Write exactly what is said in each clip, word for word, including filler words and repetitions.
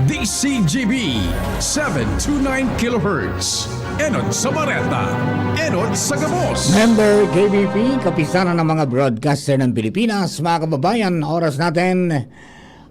D C G B, seven two nine kilohertz. Enot sa Bareta, enot sa Gabos. Member K B P, Kapisanan ng mga Broadcaster ng Pilipinas. Mga kababayan, oras natin,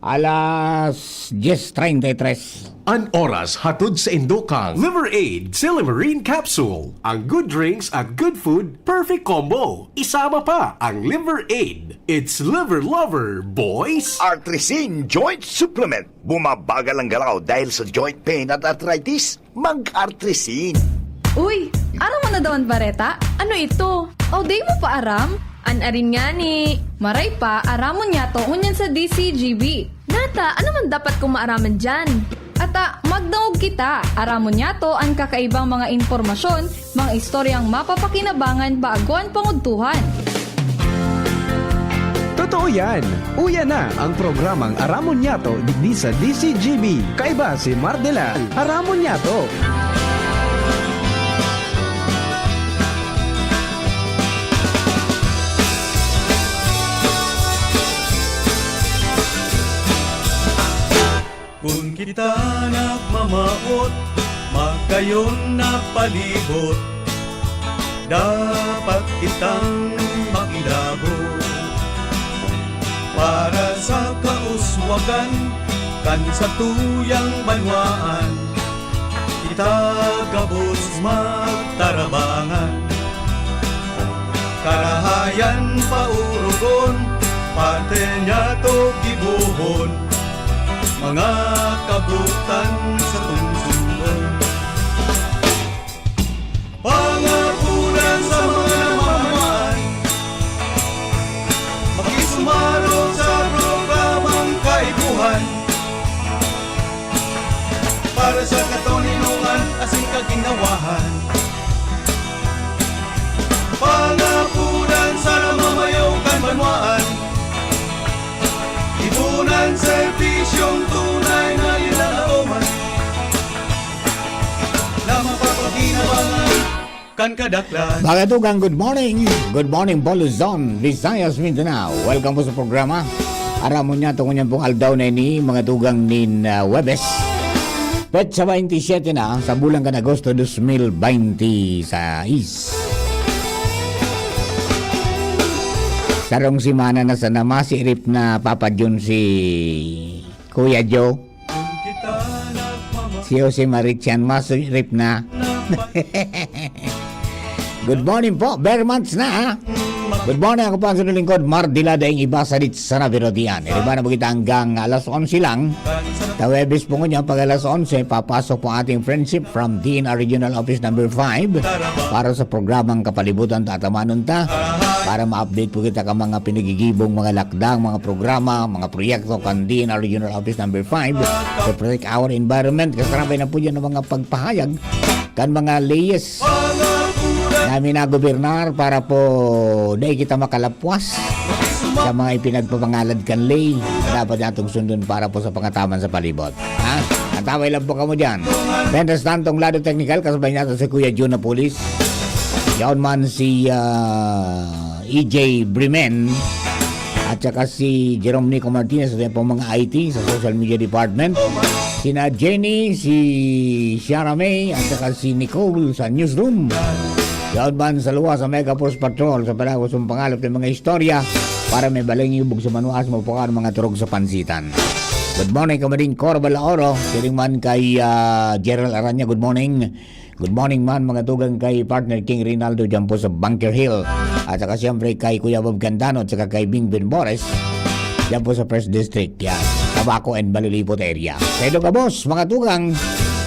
alas diyes treinta y tres. An oras hatod sa indo kan Liver Aid Silimarin Capsule. Ang good drinks at good food, perfect combo. Isama pa ang Liver Aid. It's Liver Lover, boys! Artrisin Joint Supplement. Bumabagal ang galaw dahil sa joint pain at arthritis. Mag-Artrisin. Uy, aram mo na daw an bareta? Ano ito? O, di mo pa aram? An arin ngani. Maray pa, aramon niyato ngunyan sa D C G B. Nata, ano man dapat kong maaraman diyan? Ata, magdangog kita. Aramon niyato an kakaibang mga impormasyon, mga istoryang mapapakinabangan bago an pangudtuhan. Totoo yan! Uya na ang programang Aramon Niyato digdi sa D C G B. Kaiba si Mardela. Aramon Niyato! Kun kita nagmamawot, magayon na palibot, dapat kitang makilabot. Para sa kauswagan kan satuyang banwaan, kita gabos magtarabangan. Karahayan paurugon, parte niyato gibohon, mga kabutan satong sundon. Pangapunan sa mga namamayan, makisumarog sa programang kaipuhan. Para sa katoninongan asin kaginhawahan. Pangapunan sa namamayo kan banwaan. Ipunan serbisyong tunay na linalaoman na mapapakinabangan kan kadaklan. Mga tugang, good morning. Good morning po, Luzon, Visayas, Mindanao. Welcome po sa programa Aramon Niyato ngunyan pong aldaw na ini, mga tugang, nin, ah, Huwebes. Petsa baynte y siyete na sa bulan kan Agosto, dos mil baynte y sais. Sarong semana na sana, masirip na, Papa Jun, si Kuya Joe. Si Jose Marichan, masirip na. Good morning po. Ber months na, ha? Good morning, ako po ang sinulingkod, Mar Dila, daing iba sa dit sa Navirotian. Iriba na po kita hanggang alas onse lang. Ta Huwebes po ngunyan, pag alas onse, papasok po ating friendship from D N R Regional Office number five para sa programang Kapalibutan. Tatamanon ta para ma-update po kita ka mga pinagigibong mga lakdang, mga programa, mga proyekto kan D N R Regional Office number five to protect our environment. Kasabay na po dyan ang mga pagpahayag kan mga leyes na minagobernar para po dai kita makalapwas sa mga ipinagpapangalad kan ley na dapat natong sundon para po sa pangataman sa palibot. Ha? Antaway lang po kamo dyan. Mientras tanto, ang lado teknikal, kasabay natin si Kuya Jun Napolis. Yaon man si, ah, E J Bremen. At saka si Jerome Nico Martinez sa pong mga I T, sa social media department. Sina Jenny, si Shara May, at saka si Nicole sa newsroom. Yaon man sa luwas sa Mega Force Patrol, sa palagos mong pangalap ng mga istorya para may baling ibog sa manuas, mapukaw ang mga turog sa pansitan. Good morning, Kamading Cora Balaoro. Siring man kay, ah, Gerald Aranya, good morning. Good morning man, mga tugang, kay Partner King Rinaldo dyan po sa Bunker Hill. At saka siyempre kay Kuya Bob Candano at saka kay Bing Benbores dyan po sa First District. Yan. Tabaco and Balulipot area. Sa Ilocabos, mga tugang,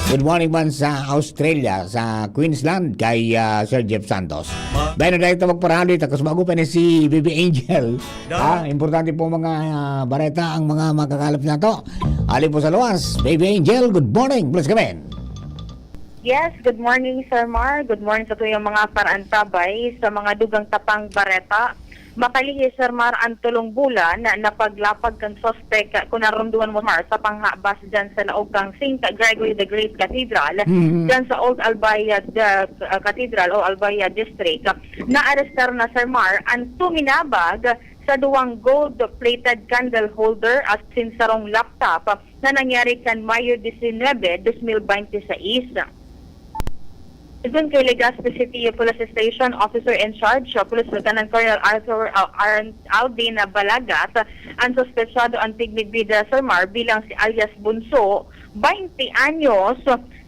good morning man sa Australia, sa Queensland, kay, ah, Sir Jeff Santos. Bueno, dahil ito magparahaloy, takos bago pa ni si Baby Angel. Ha? Importante po mga, ah, bareta ang mga makakalap na to. Ali po sa luwas. Baby Angel, good morning. Bless ka, man. Yes, good morning, Sir Mar. Good morning sa tuyang mga paraantabay, sa mga dugang tapang bareta. Makalihis, Sir Mar, ang tolong bulan na napaglapag kan suspek, kun narunduan mo, Mar, sa panghabas dyan sa laog kan Saint Gregory the Great Cathedral, Mm. dyan sa Old Albay, uh, the, uh, Cathedral o Albay, uh, District. Naarestar na, Sir Mar, ang tuminabag sa duwang gold-plated candle holder asin sarong laptop na nangyari kan Mayo disinwebe, dos mil bente seis. Sigon kay Legazpi City Police Station Officer in Charge, Police Lieutenant Colonel Arthur, uh, Arn-, Aldin Balagat, ang suspetsado an tigmigbida Sir Mar bilang si alias Bunso, baynte anyos,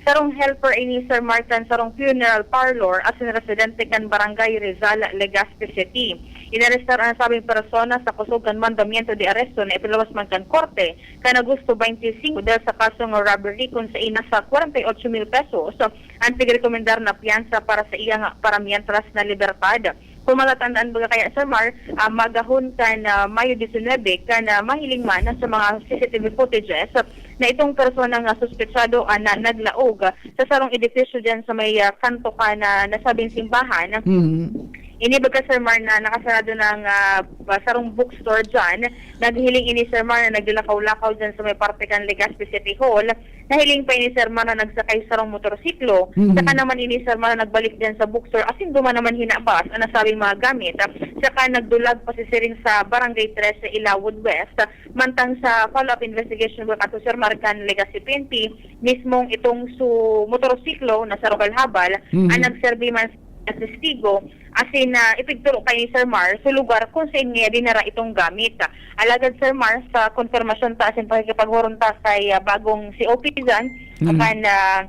sarong helper ini Sir Mar kan sarong funeral parlor asin residente kan Barangay Rizal, Legazpi City. Inarestar an nasabing persona sa kusog kan mandamiento de aresto na ipinalabas man kan korte kan Agosto baynte singko dahil sa kasong robbery kun saen nasa kwarenta y ocho mil pesos an pigrekomendar na piyansa para sa iyang para mientras na libertad. Kung matatandaan baga kaya, Sir Mar, ah, magahon kan, ah, Mayo disinwebe, kan, ah, mahiling man sa mga C C T V footages na itong personang, ah, suspetsado, ah, na naglaog sa sarong edifisyo diyan sa may, ah, kanto kan nasabing simbahan. Mhm. Ini baga, Sir Mar, na nakasarado ng, ah, sarong bookstore diyan. Naghiling ini, Sir Mar, na naglakaw-lakaw diyan sa may parte kan Legazpi City Hall. Nahiling pa ini, Sir Mar, na nagsakay sarong motorsiklo. Mhm. Saka naman ini, Sir Mar, na nagbalik diyan sa bookstore. Asin duman naman hinabas ang nasabing mga gamit. Saka nagdulag pasisiring sa Barangay Trese, Ilawod West. Mantang sa follow-up investigation, baga kato, Sir Mar, kan Legazpi P N P, mismong itong su motorsiklo na sarong habal-habal, Mhm. ang nagserbi man sa testigo, asin na ipigturo kay ni Sir Mar sa lugar kung saen niya dinara itong gamit. Alagad, Sir Mar, sa konfirmasyon ta asin pakikipaghuron ta kay, ah, bagong C O P diyan, Mhm. kan, ah,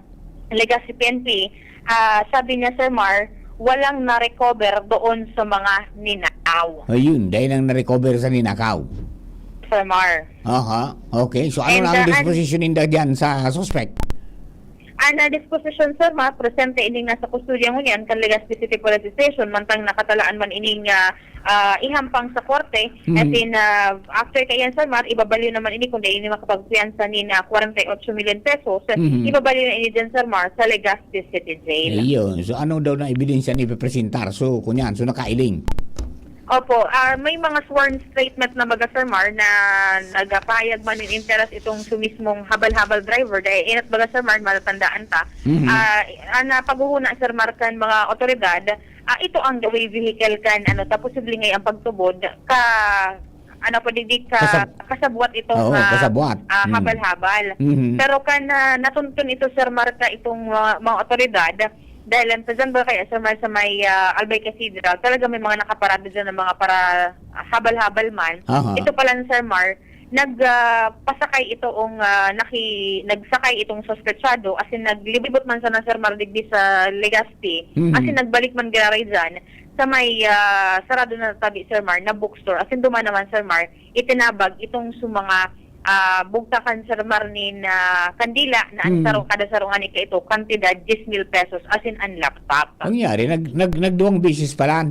Legazpi P N P, ah, sabi niya, Sir Mar, walang na-recover doon sa mga ninakaw. Ayun, dai nang na-recover sa ninakaw. Sir Mar. Aha, okay. So, ano And, na ang ah, an- disposition ninda diyan sa suspect? An, ah, disposition, Sir Mar, presente ining nasa kustodiya ngunyan kan Legazpi City Police Station, mantang nakatalaan man ining, ah, ah, ihampang sa korte. Mhm. As in, ah, after kaiyan, Sir Mar, ibabaliw naman ini kung dai ini makapagpiyansa nin, ah, kwarenta y ocho milyon pesos. Mhm. Ibabaliw na ini diyan, Sir Mar, sa Legazpi City Jail. Ayun. So, ano daw na ebidensya ni ipepresentar? So, kunyan, so nakailing. Opo, ah, may mga sworn statement na baga, Sir Mar, na nagpahayag man nin interes itong su mismong habal-habal driver. Dahil inat baga, Sir Mar, matatandaan ta. Mhm. Ah, ang, ah, paghuhuna, Sir Mar, kan mga otoridad, ah, ito ang gaway vehicle kan, ano, ta posible ngay ang pagtubod ka, ano, pwede di ka Kasab- kasabwat itong, Oo, ah, kasabwat. ah, Mm. habal-habal. Mhm. Pero kan, ah, natunton ito, Sir Mar, ka itong, ah, mga otoridad, dahil lang sa dyan ba kaya, Sir Mar, sa may, ah, Albay Cathedral, talaga may mga nakaparada dyan ng mga para, ah, habal-habal man. Aha. Ito pala, Sir Mar, nag, ah, pasakay itong, ah, naki-, nagsakay itong suspetsado, as in, naglibot man sana, Sir Mar, digdi sa Legazpi, Mhm. as in, nagbalik man giraray dyan sa may, ah, sarado na tabi, Sir Mar, na bookstore. As in, duman naman, Sir Mar, itinabag itong su mga, ah, bugtakan, Sir Mar, nin, ah, kandila na ang Hmm. sarong, kada sarong ani kaito, kantidad, diyes mil pesos, as in, ang laptop. Ang nangyari, nag-, nag-, nagduwang beses pala.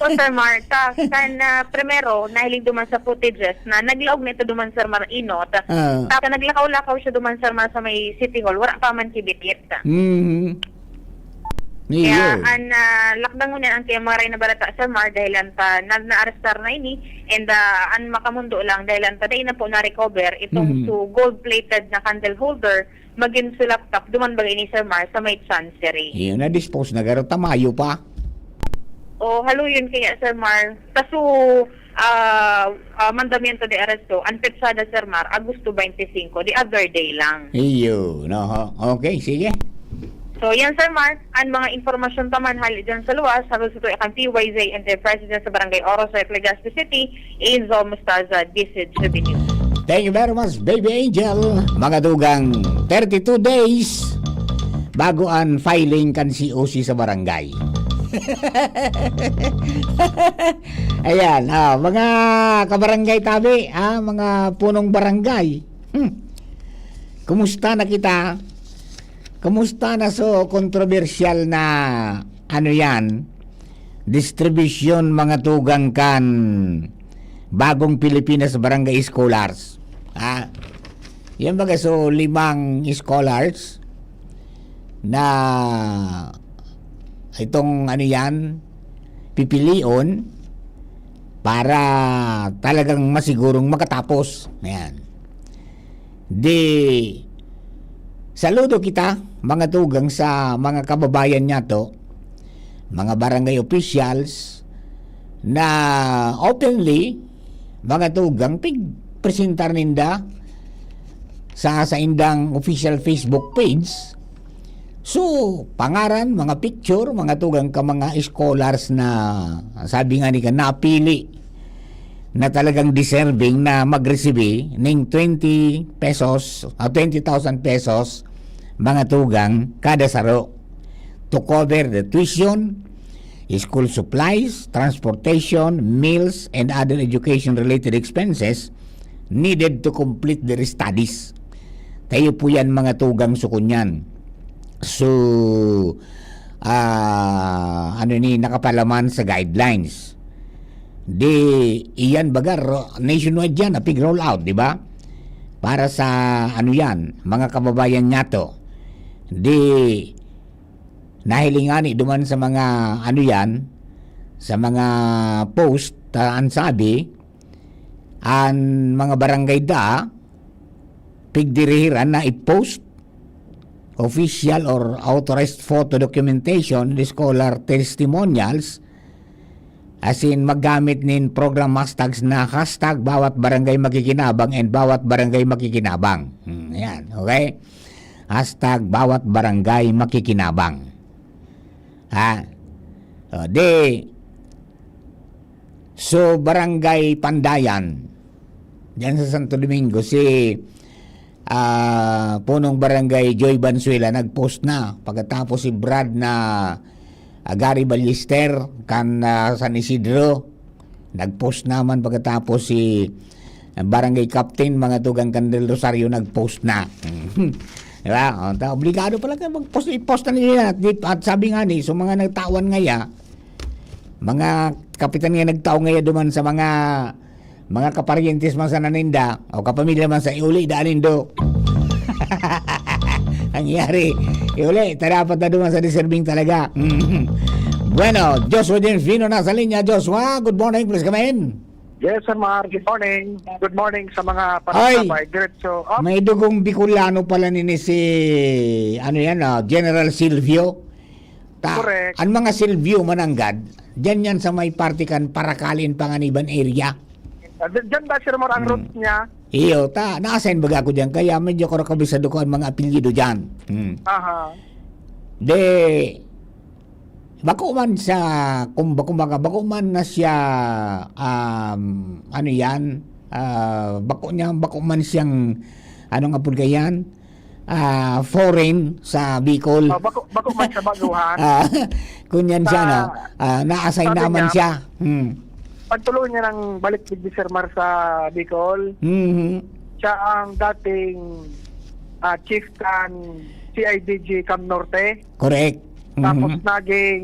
So, Sir Mar, ta, kan, ah, primero, nahiling duman sa footages na naglaog na ito duman, Sir Mar, inot. Ah. Ta, naglakaw-lakaw siya duman, Sir Mar, sa may City Hall. Wala pa man kibitbit. Mhm. Kaya, Iyo. an, ah, lakdang ngunyan ang kaya mga ray na barata, Sir Mar, dahil an ta, na, na-arrestar na ini, and, ah, an makamundo lang, dahil an ta, dai na po na-recover itong Mhm. su gold-plated na candle holder, magin su laptop, duman baga ini, Sir Mar, sa may Chancery. Iyo, na-dispose na, garo ta mayo pa. O, haluyon kaya, Sir Mar. Kaso, ah, ah, mandamiento de arresto, ang petsada, Sir Mar, Agosto baynte singko, the other day lang. Iyo, no, ho. Okay, sige. So, yan, Sir Mar, ang mga impormasyon pa man hali dyan sa luwas, hatod sa tuya kan P Y Z Enterprises dyan sa Barangay Oro, sa Legazpi City, Enzo Mostaza, D Z G B News. Thank you very much, Baby Angel. Mga dugang, thirty-two days bago ang filing kan C O C sa barangay. Ayan, ah, mga kabarangay tabi, ah, mga punong barangay. Hmm. Kumusta na kita? Kumusta na so kontrobersyal na, ano yan, distribusyon, mga tugang, kan Bagong Pilipinas Barangay Scholars? Ha? Yan baga, so, limang scholars na itong, ano yan, pipilion para talagang masigurong makatapos. Ayan. Di, saludo kita, mga tugang, sa mga kababayan niyato, mga barangay officials, na openly, mga tugang, pigpresentar ninda sa saindang official Facebook page. So, pangaran, mga picture, mga tugang ka mga scholars na sabi nga ni ka, napili na talagang deserving na magresibi ning twenty pesos, ah, twenty thousand pesos, mga tugang, kada saro to cover the tuition, school supplies, transportation, meals, and other education-related expenses needed to complete their studies. Kayo po yan, mga tugang, sukunyan. So, ah, ano ni, nakapalaman sa guidelines. Di, iyan baga, ro-, nationwide yan, na pig-roll out, di ba? Para sa, ano yan, mga kababayan niya to. Di, nahiling nga ni duman sa mga, ano yan, sa mga post, ah, ang sabi, ang mga barangay da, pigdirihiran na i-post official or authorized photo documentation, scholar testimonials, as in, maggamit nin program hashtags na hashtag bawat barangay makikinabang and bawat barangay makikinabang. Hmm, yan, okay? Hashtag bawat barangay makikinabang. Ha? O, di, so, Barangay Pandayan, diyan sa Santo Domingo, si, ah, punong barangay Joy Banzuela nag-post na. Pagkatapos si Brad na, ah, Gary Ballester kan, ah, San Isidro, nag-post naman. Pagkatapos si, ah, Barangay Captain, mga tugang kan Del Rosario, nag-post na. Di ba? O, ta-, obligado pala kayo mag-post, i-post na nila. At di, at sabi nga ni, so mga nagtawan ngaya, mga kapitan nga nagtao ngaya duman sa mga, mga kaparyentes man sa naninda, o kapamilya man sa iuli, daan nindo. Nangyari, iuli, ta dapat na duman sa deserving talaga. Bueno, Joshua James Vino nasa linya. Joshua, good morning, please come in. Yes, Sir Mar. Good morning. Good morning sa mga Ay! Panagkabay. Diretso. Op. May dugong Bicolano pala nini si, ano yan, ah, General Silvio. Ta-, Correct. Ang mga Silvio mananggad, dyan yan sa may parte kan Paracal and Panganiban area. Ah, dyan, dyan ba, Sir Mar, ang Hmm. roots niya? Iyo, ta, na-assign baga ako dyan, kaya medyo karakabisado ko ang mga apelyido dyan. Hmm. Aha. De, bako man sa, kung ba-, kumbaga, bako man na siya, um, ano yan, ah, bako niya, bako man siyang, ano nga pud yan, ah, foreign sa Bicol. Oh, bako, bako man sa baguhan. Ah, kun yan siya, Sa, no? Ah, na-assign sabi naman niya, siya. Hmm. Pagtuloy niya ng balik digdi, Sir Mar, sa Bicol, Mhm. siya ang dating, ah, chief kan C I D G Cam Norte. Correct. Tapos Mhm. naging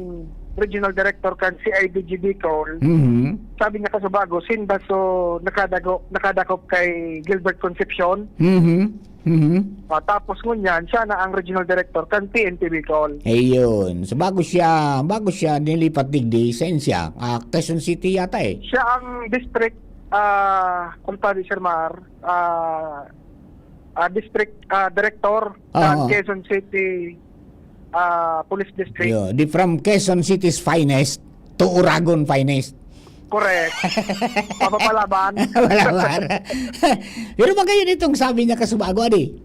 regional director kan C I D G Bicol. Mhm. Sabi niya, kasubago, sinda so nakadago-, nakadakop kay Gilbert Concepcion. Mhm. Mhm. Ah, tapos ngunyan, siya na ang regional director kan P N P Bicol. Ayun. So, bago siya, bago siya nilipat digdi, saan siya? Ah, Quezon City yata eh. Siya ang district, ah, kung tawag, Sir Mar, ah, ah, district, ah, director ng Oo. Quezon City, ah, Police District. Yo, di from Quezon City's finest to Uragon finest. Correct. Mapapalaban. Palaban. Pero magayon itong sabi niya kasubago, adi.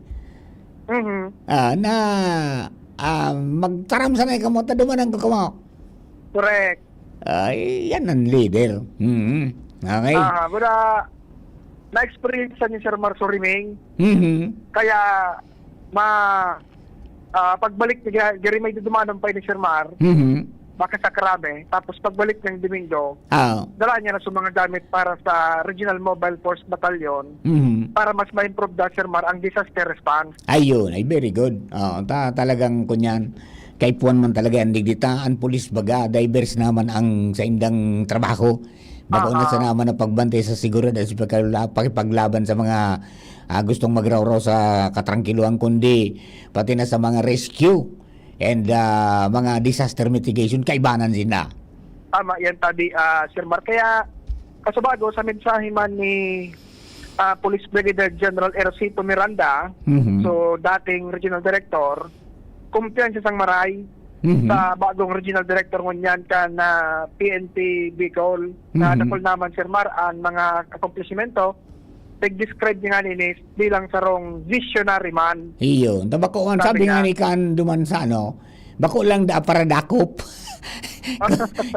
Mhm. Ah, na, ah, magtaram sana kamo, ta dumanan ko kamo. Correct. Ay, yan ang leader. Mhm. Okay. Ah, wala. Na-experience ni Sir Mar Suriming. Mhm. Kaya, ma-, ah, pagbalik ni Ga-, Gary, may dudumanan pa ni Sir Mar. Mhm. Baka sa Krame. Tapos pagbalik ng Domingo, Ah. dala niya na sa mga gamit para sa Regional Mobile Force Battalion Mhm. para mas ma-improve da, Sir Mar, ang disaster response. Ayun, ay very good. Oo, ta-, talagang kunyan. Kaipuhan man talaga ang digdi ta, ang pulis baga, diverse naman ang saindang trabaho. Bako na Oo. sa naman ang pagbantay sa seguridad at sa pagkala-, pakipaglaban sa mga, ah, gustong magrawraw sa katrangkiluhan, kundi pati na sa mga rescue and, ah, mga disaster mitigation, kaibanan sila. Tama yan, tabi, ah, Sir Mark. Kaya, kasubago, sa mensahe man ni, ah, Police Brigadier General Ercito Miranda, Mhm. so, dating regional director, kumpiyansa sang maray, Mhm. sa bagong regional director ngunyan kan, ah, P N P Bicol. Na Mhm. dakul naman, Sir Mar, ang mga akomplishmento, nag-describe niya nga nini bilang sarong visionary man. Iyo, ta bako man, Sabi sabi nga niya. ni kan duman sa ano, bako lang da paradakop.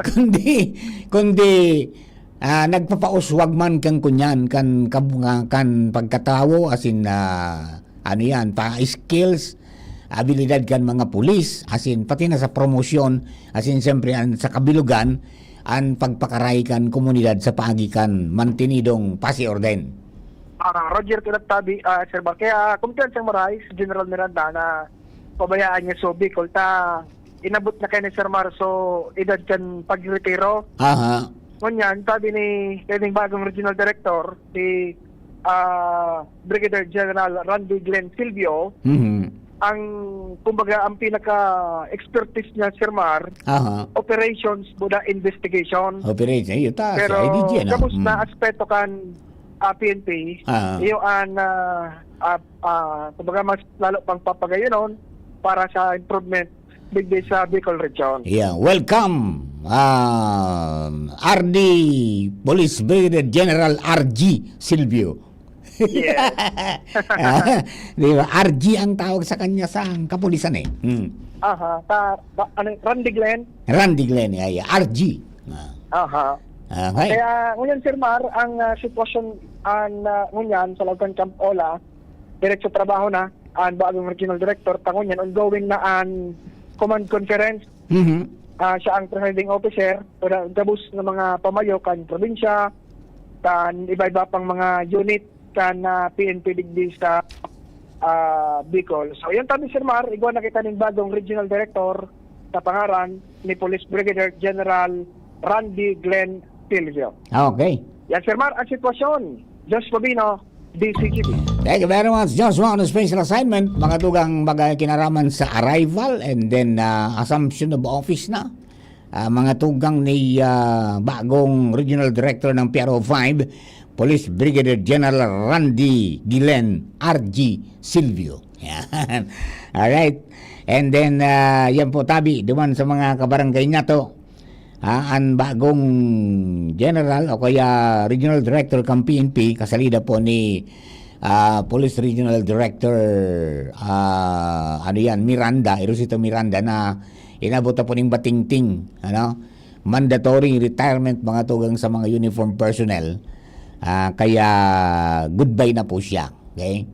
Kundi, kundi, ah, nagpapauswag man kan kunyan, kan kab-, nga, kan pagkatawo, as in, ah, ano yan, pa skills, abilidad kan mga pulis, as in, pati na sa promosyon, as in, siyempre, an, sa kabilugan, an pagpakaray kan komunidad sa paagi kan mantenidong pasi orden. Ah, Roger, Kulat Tabi, ah, Sir Bar, kaya kumpiyansa mo, Rai, si General Miranda na pabayaan niya so Bicol ta inabot na kaya ni Sir Mar so edad kan pagretiro. Aha. Ngunyan, sabi ni kaning bagong regional director, si, ah, Brigadier General Randy Glenn Silvio, Mhm. ang, kumbaga, ang pinaka-expertise niya, Sir Mar, Aha. operations, buda investigation. Operation, iyo ta, si Pero I D G, ano? gabos na Mm. aspeto kan, ah, P N P, Ah. iyo ang, ah, ah, ah, kumbaga, mas lalo pang papagayonon para sa improvement digdi sa Bicol Region. Yeah, welcome, um, R D, Police Brigadier General R G Silvio. Yes. Ah, di ba? R G ang tawag sa kanya sa kapulisan eh. Hmm. Aha, ta, ba, ano, Randy Glenn? Randy Glenn, yeah, yeah. R G. Ah. Aha. Okay. Kaya ngunyan, Sir Mar, ang, ah, sitwasyon, an, ah, ngunyan sa Laogan Camp Ola, diretso trabaho na ang bagong regional director. Ta ngunyan, ongoing na ang command conference. Mhm. Ah, siya ang presiding officer, pero gabos ng mga pamayo kan probinsya, kan iba-iba pang mga unit kan, ah, P N P digdi sa, ah, Bicol. So, yan tabi, Sir Mar, igwa na kita ning bagong regional director sa pangaran ni Police Brigadier General Randy Glenn Silvio. Okay. Yan, Sir Mar, ang sitwasyon. Josh Babino, D C G B. Thank you very much, Joshua, on a special assignment. Mga tugang mga kinaraman sa arrival and then, ah, assumption of office na. Ah, mga tugang ni, ah, bagong Regional Director ng P R O five, Police Brigadier General Randy Gilen R G Silvio. Yan. Alright. And then, ah, yan po, tabi, duman sa mga kabarangay nato. Ah, an bagong general o kaya regional director kan P N P, kasalida po ni, ah, Police Regional Director, ah, ano yan, Miranda, Erosito Miranda, na inabot na po ning batingting, ano, mandatory retirement, mga tugang, sa mga uniform personnel. Ah, kaya goodbye na po siya. Okay?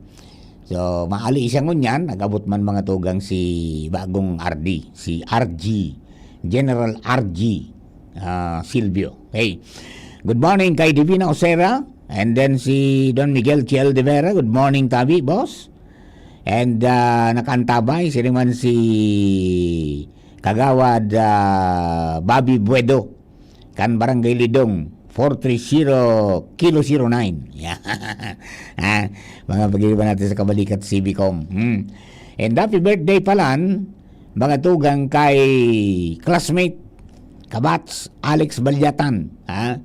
So, maali siya ngunyan, nag-abot man, mga tugang, si bagong R D, si R G, General R G, ah, Silvio. Okay. Good morning kay Divina Osera, and then si Don Miguel Chiel de Vera. Good morning, tabi, boss. And, ah, nakaantabay, siring man si Kagawad, ah, Bobby Buedo. Kan Barangay Lidong, four three zero Kilo zero nine. Yan. Ah, mga pag-iiba natin sa Kabalikat C B com. Hmm. And happy birthday palan, mga tugang, kay classmate, kabats, Alex Balyatan. Ha?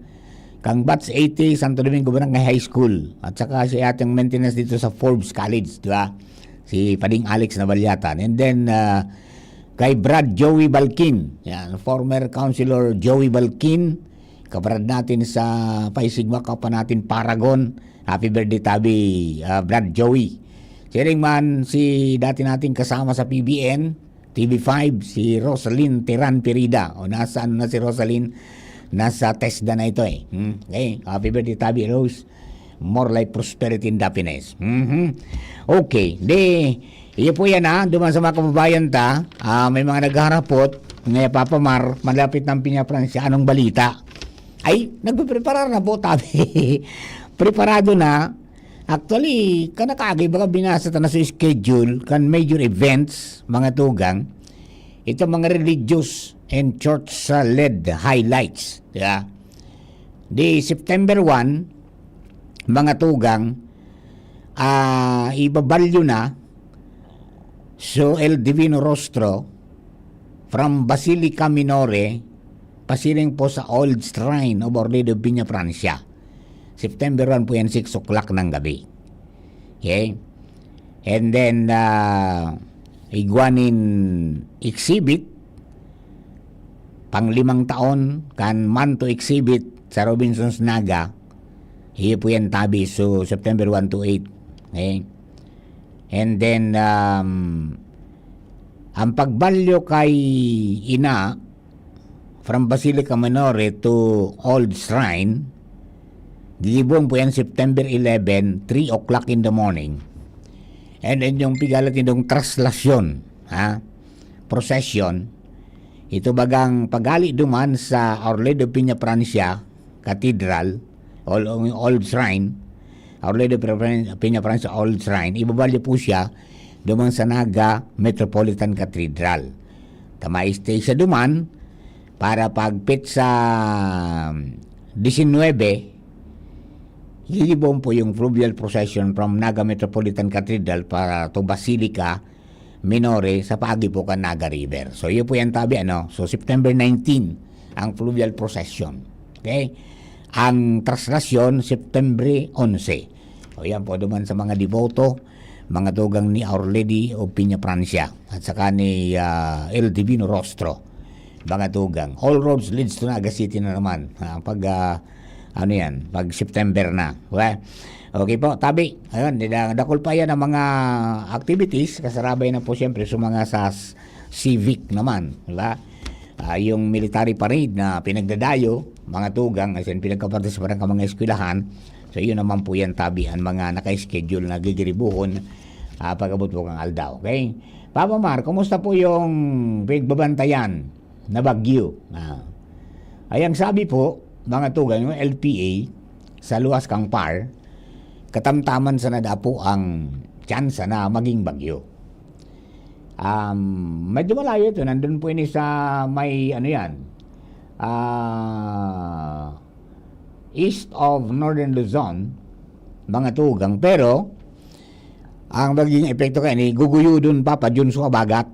Kang batch eighty, Santo Domingo Barangay High School. At saka si ating maintenance dito sa Forbes College, di ba? Si Pading Alex na Balyatan. And then, ah, kay Brad Joey Balkin. Yan, former Councilor Joey Balkin, kabrad natin sa Paisigwa, kapwa natin Paragon. Happy birthday, tabi, ah, Brad Joey. Siring man si dati nating kasama sa P B N, T V five, si Rosalyn Teran Perida. O, nasa ano na si Rosalyn? Nasa TESDA na ito eh. Hmm? Okay, happy birthday, tabi Rose. More life, prosperity, and happiness. Mhm. Okay, di, iyo po yan, ha. Duman sa mga kababayan ta, ah, may mga naghaharapot, ngayon, Papa Mar, malapit na ang Piña Francia. Anong balita? Ay, nagpipreparar na po, tabi. Preparado na. Actually, kanakagi, baka binasa ta na sa schedule, kan major events, mga tugang. Ito mga religious and church, ah, led highlights. Yeah. Di September one, mga tugang, ah, ibabalyo na so El Divino Rostro from Basilica Minore, pasiring po sa Old Shrine of Our Lady of Peña Francia. September one po yan, six o'clock ng gabi. Okay? And then, ah, igwa nin exhibit, panglimang taon kan Manto Exhibit sa Robinsons Naga. Iyo po yan tabi, so September one to eight. Okay? And then, um, ang pagbalyo kay Ina, from Basilica Minore to Old Shrine, gigibon po yan September eleven, three o'clock in the morning. And then yung pigalat nitong traslasyon, ha? Procession, ito bagang pagali duman sa Our Lady of Peña Francia Cathedral, Old, Old Shrine, Our Lady of Peña Francia Old Shrine, ibabalyo po siya duman sa Naga Metropolitan Cathedral. Tama, stay siya duman para pag petsa disinwebe, gigibon po yung fluvial procession from Naga Metropolitan Cathedral para to Basilica Minore sa paagi po kan Naga River. So, iyo po yan tabi, ano? So, September nineteen, ang fluvial procession. Okay? Ang traslasyon, September onse. O yan po, duman sa mga deboto, mga tugang ni Our Lady of Peña Francia at saka ni, ah, El Divino Rostro. Mga tugang. All roads leads to Naga City na naman. Ah, pag, ah, ano yan, pag September na. Diba? Okay po, tabi. Ayun, dida-, dakul pa yan ang mga activities. Kasarabay na po siyempre sa mga sa s-, civic naman. Diba? Ah, yung military parade na pinagdadayo, mga tugang, as in, pinagkapartisiparan ka mga eskwelahan. So, yun naman po yan, tabi, ang mga naka-schedule na gigiribuhon, ah, pag-abot po kang aldaw. Okay? Papa Mar, kumusta po yung pigbabantayan na bagyo? Ah. Ay, ang sabi po, mga tugang, yung L P A, sa luwas kang par, katamtaman sana dapo ang tsansa na maging bagyo. Um, medyo malayo ito. Nandun po ini sa may, ano yan, ah, east of Northern Luzon, mga tugang. Pero, ang magiging epekto kaini, guguyudon pa, pa June sa habagat.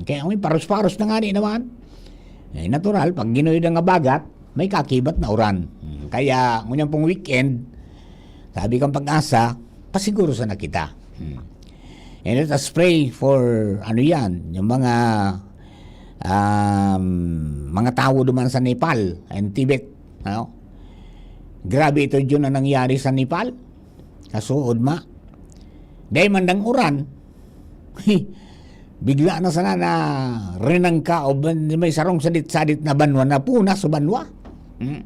Kaya may paros-paros na nga ni naman. Eh, natural, pag ginuyod ang habagat, may kakibat na uran. Hmm, kaya, ngunyan pong weekend, sabi kang Pag-asa, pasiguro sana kita. Hmm. And let us pray for, ano yan, yung mga, um, mga tawo duman sa Nepal and Tibet. Ano? Grabe ito, Jun, na nangyari sa Nepal. Kasuod ma. Dahil man dang uran, bigla na sana na rinangka o ban-, may sarong sadit-sadit na banwa na puna sa banwa. Hmm.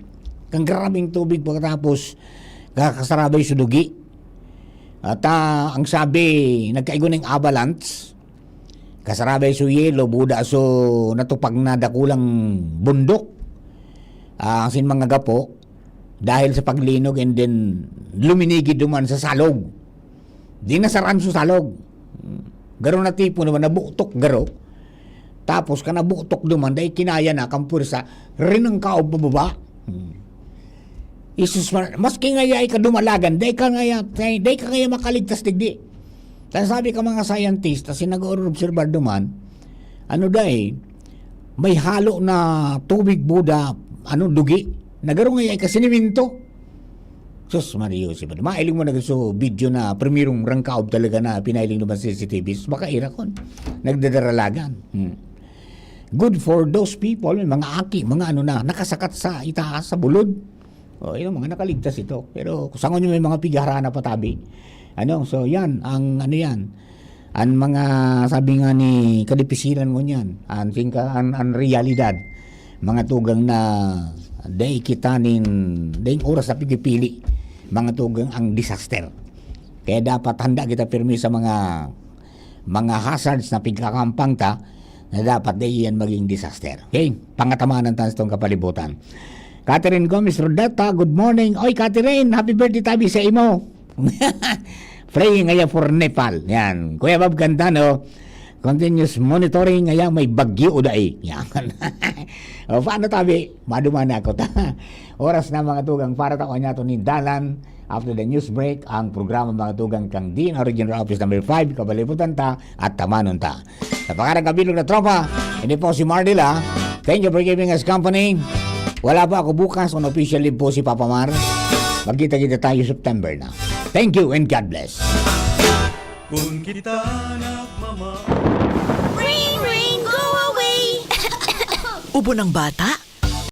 Kang grabing tubig pagkatapos kakasarabay sa dugi. At, ah, ang sabi, nagkaigo ng avalanche. Kasarabay so yelo, buda so natupag na dakulang bundok. Ah, asin mga gapo, dahil sa paglinog and then luminigid duman sa salog. Di nasaran so salog. Garo na tipo naman, nabutok garo. Tapos ka nabutok duman, dahil kinaya na kang pwersa, rinangkaob pababa. Hmm. Jesus, ma-, maski ngaya ika dumalagan, dai ka ngaya, dai, dai ka ngaya makaligtas digdi. Kaya sabi ka mga scientist, kasi nag-oobserbar duman, ano dai, may halo na tubig buda, ano, dugi. Nagaro ngaya ika siniminto. Sus, Maria Joseph. Mailing mo na so video na primerong rangkaob talaga na pinailing naman sa C C T V. Sus, baka irakon. Nagdadaralagan. Hmm. Good for those people, may mga aki, mga ano na, nakasakat sa itaas, sa bulod. O, yun, mga nakaligtas ito. Pero kung saan nyo may mga pighara na patabi. Ano, so yan, ang ano yan. Ang mga, sabi nga ni Kadipisilan mo niyan, ang, singka, ang, ang realidad. Mga tugang na dai kita nin, daing oras na pigipili. Mga tugang ang disaster. Kaya dapat handa kita pirmi sa mga mga hazards na pigkakampang ta na dapat di iyan maging disaster. Okay? Pangatamanan ta sa itong kapalibutan. Catherine Gomez Rodeta, good morning. Oy, Catherine, happy birthday tabi sa imo. Praying ngaya for Nepal. Yan. Kuya Bob Cantano, continuous monitoring ngaya may bagyo o dai. Yan. O, paano tabi? Maduman na ako ta. Oras na mga tugang para ta kanya to ni Dalan. After the news break, ang programa mga tugang kang D N R General Office Number five, Kabalibutan Ta at Tamanon Ta. Sa pangarang kabilog na tropa, hindi po si Mardila. Thank you for giving us company. Wala po ako bukas, on official leave po si Papa Mar. Magkita-kita tayo September na. Thank you and God bless. Kun kita nagmama- Ring, ring, go away. Ubo ng bata?